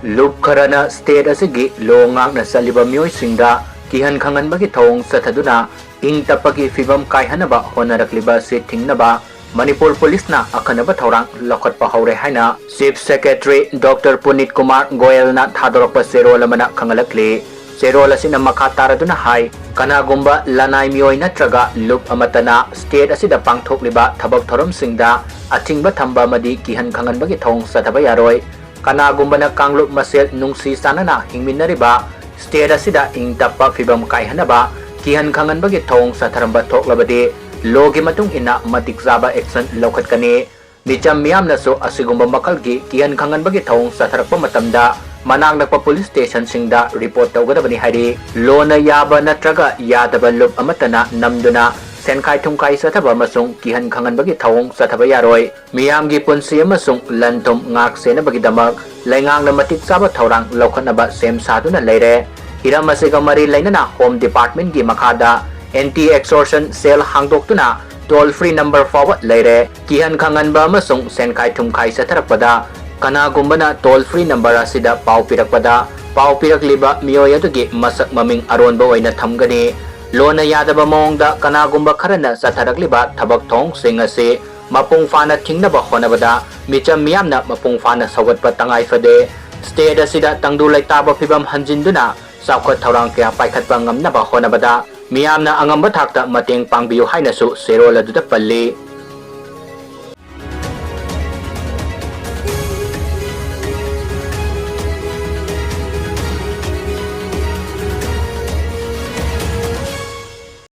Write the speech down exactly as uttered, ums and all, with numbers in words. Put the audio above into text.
ꯂꯨꯞ ꯈꯔꯅ state ꯑꯁꯤꯒꯤ law ꯉꯥꯛꯅ ꯆꯠꯂꯤꯕ ꯃꯤꯑꯣꯏꯁꯤꯡꯗ ꯀꯤꯍꯟ ꯈꯪꯍꯟꯕꯒꯤ ꯊꯧꯑꯣꯡ ꯆꯠꯊꯗꯨꯅ ꯏꯪ ꯇꯞꯄꯒꯤ ꯐꯤꯕꯝ ꯀꯥꯏꯍꯟꯅꯕ ꯍꯣꯠꯅꯔꯛꯂꯤꯕ ꯑꯁꯤ ꯊꯤꯡꯅꯕ ꯃꯅꯤꯄꯨꯔ ꯄꯨꯂꯤꯁꯅ ꯑꯈꯟꯅꯕ ꯊꯧꯔꯥꯡ ꯂꯧꯈꯠꯄ ꯍꯧꯔꯦ ꯍꯥꯏꯅ Chief Secretary Doctor ꯄꯨꯅꯤꯠ ꯀꯨꯃꯥꯔ ꯒꯣꯌꯜꯅ ꯊꯥꯗꯣꯔꯛꯄ ꯆꯦꯔꯣꯜ ꯑꯃꯅ ꯈꯪꯍꯜꯂꯛꯂꯤ꯫ ꯆꯦꯔꯣꯜ ꯑꯁꯤꯅ ꯃꯈꯥ ꯇꯥꯔꯗꯨꯅ ꯍꯥꯏ, ꯀꯅꯥꯒꯨꯝꯕ ꯂꯅꯥꯏ ꯃꯤꯑꯣꯏ ꯅꯠꯇ꯭ꯔꯒ ꯂꯨꯞ ꯑꯃꯠꯇꯅ state ꯑꯁꯤꯗ ꯄꯥꯡꯊꯣꯛꯂꯤꯕ ꯊꯕꯛ ꯊꯧꯔꯝꯁꯤꯡꯗ ꯑꯊꯤꯡꯕ ꯊꯝꯕ ꯑꯃꯗꯤ ꯀꯤꯍꯟ ꯈꯪꯍꯟꯕꯒꯤ ꯊꯧꯑꯣꯡ ꯆꯠꯊꯕ ꯌꯥꯔꯣꯏ꯫ ꯀꯅꯥꯒꯨꯝꯕꯅ ꯀꯥꯡꯂꯨꯞ ꯃꯁꯦꯜ ꯅꯨꯡꯁꯤ ꯆꯥꯟꯅꯅ ꯍꯤꯡꯃꯤꯟꯅꯔꯤꯕ state ꯑꯁꯤꯗ ꯏꯪ ꯇꯞꯄ ꯐꯤꯕꯝ ꯀꯥꯏꯍꯟꯅꯕ ꯀꯤꯍꯟ ꯈꯪꯍꯟꯕꯒꯤ ꯊꯧꯑꯣꯡ ꯆꯠꯊꯔꯝꯕ ꯊꯣꯛꯂꯕꯗꯤ, law ꯒꯤ ꯃꯇꯨꯡ ꯏꯟꯅ ꯃꯇꯤꯛ ꯆꯥꯕ action ꯂꯧꯈꯠꯀꯅꯤ꯫ ꯃꯤꯆꯝ ꯃꯤꯌꯥꯝꯅꯁꯨ ꯑꯁꯤꯒꯨꯝꯕ ꯃꯈꯜꯒꯤ ꯀꯤꯍꯟ ꯈꯪꯍꯟꯕꯒꯤ ꯊꯧꯑꯣꯡ ꯆꯠꯊꯔꯛꯄ ꯃꯇꯝꯗ ꯃꯅꯥꯛ ꯅꯛꯄ police station ꯁꯤꯡꯗ report ꯇꯧꯒꯗꯕꯅꯤ ꯍꯥꯏꯔꯤ꯫ Law ꯅ ꯌꯥꯕ ꯅꯠꯇ꯭ꯔꯒ ꯌꯥꯗꯕ ꯂꯨꯞ ꯑꯃꯠꯇꯅ ꯅꯝꯗꯨꯅ ꯁꯦꯟꯈꯥꯏ ꯊꯨꯝꯈꯥꯏ ꯆꯠꯊꯕ ꯑꯃꯁꯨꯡ ꯀꯤꯍꯟ ꯈꯪꯍꯟꯕꯒꯤ ꯊꯧꯑꯣꯡ ꯆꯠꯊꯕ ꯌꯥꯔꯣꯏ꯫ ꯃꯤꯌꯥꯝꯒꯤ ꯄꯨꯟꯁꯤ ꯑꯃꯁꯨꯡ ꯂꯟ ꯊꯨꯝ ꯉꯥꯛ ꯁꯦꯟꯅꯕꯒꯤꯗꯃꯛ ꯂꯩꯉꯥꯛꯅ ꯃꯇꯤꯛ ꯆꯥꯕ ꯊꯧꯔꯥꯡ ꯂꯧꯈꯠꯅꯕ ꯁꯦꯝ ꯁꯥꯗꯨꯅ ꯂꯩꯔꯦ꯫ ꯍꯤꯔꯝ ꯑꯁꯤꯒ ꯃꯔꯤ ꯂꯩꯅꯅ Home Department ꯀꯤ ꯃꯈꯥꯗ anti extortion cell ꯍꯥꯡꯗꯣꯛꯇꯨꯅ toll free number ꯐꯥꯎꯕ ꯂꯩꯔꯦ꯫ ꯀꯤꯍꯟ ꯈꯪꯍꯟꯕ ꯑꯃꯁꯨꯡ ꯁꯦꯟꯈꯥꯏ ꯊꯨꯝꯈꯥꯏ ꯆꯠꯊꯔꯛꯄꯗ ꯀꯅꯥꯒꯨꯝꯕꯅ toll free number ꯑꯁꯤꯗ ꯄꯥꯎ ꯄꯤꯔꯛꯄꯗ, ꯄꯥꯎ ꯄꯤꯔꯛꯂꯤꯕ ꯃꯤꯑꯣꯏ ꯑꯗꯨꯒꯤ ꯃꯁꯛ ꯃꯃꯤꯡ ꯑꯔꯣꯟꯕ ꯑꯣꯏꯅ ꯊꯝꯒꯅꯤ꯫ Law ꯅ ꯌꯥꯗꯕ ꯃꯑꯣꯡꯗ ꯀꯅꯥꯒꯨꯝꯕ ꯈꯔꯅ ꯆꯠꯊꯔꯛꯂꯤꯕ ꯊꯕꯛ ꯊꯧꯑꯣꯡꯁꯤꯡ ꯑꯁꯤ ꯃꯄꯨꯡ ꯐꯥꯅ ꯊꯤꯡꯅꯕ ꯍꯣꯠꯅꯕꯗ ꯃꯤꯆꯝ ꯃꯤꯌꯥꯝꯅ ꯃꯄꯨꯡ ꯐꯥꯅ ꯁꯧꯒꯠꯄ ꯇꯉꯥꯏ ꯐꯗꯦ꯫ State ꯑꯁꯤꯗ ꯇꯪꯗꯨ ꯂꯩꯇꯥꯕ ꯐꯤꯕꯝ ꯍꯟꯖꯤꯟꯗꯨꯅ ꯆꯥꯎꯈꯠ ꯊꯧꯔꯥꯡ ꯀꯌꯥ ꯄꯥꯏꯈꯠꯄ ꯉꯝꯅꯕ ꯍꯣꯠꯅꯕꯗ ꯃꯤꯌꯥꯝꯅ ꯑꯉꯝꯕ ꯊꯥꯛꯇ ꯃꯇꯦꯡ ꯄꯥꯡꯕꯤꯌꯨ ꯍꯥꯏꯅꯁꯨ ꯆꯦꯔꯣꯜ ꯑꯗꯨꯗ ꯄꯜꯂꯤ꯫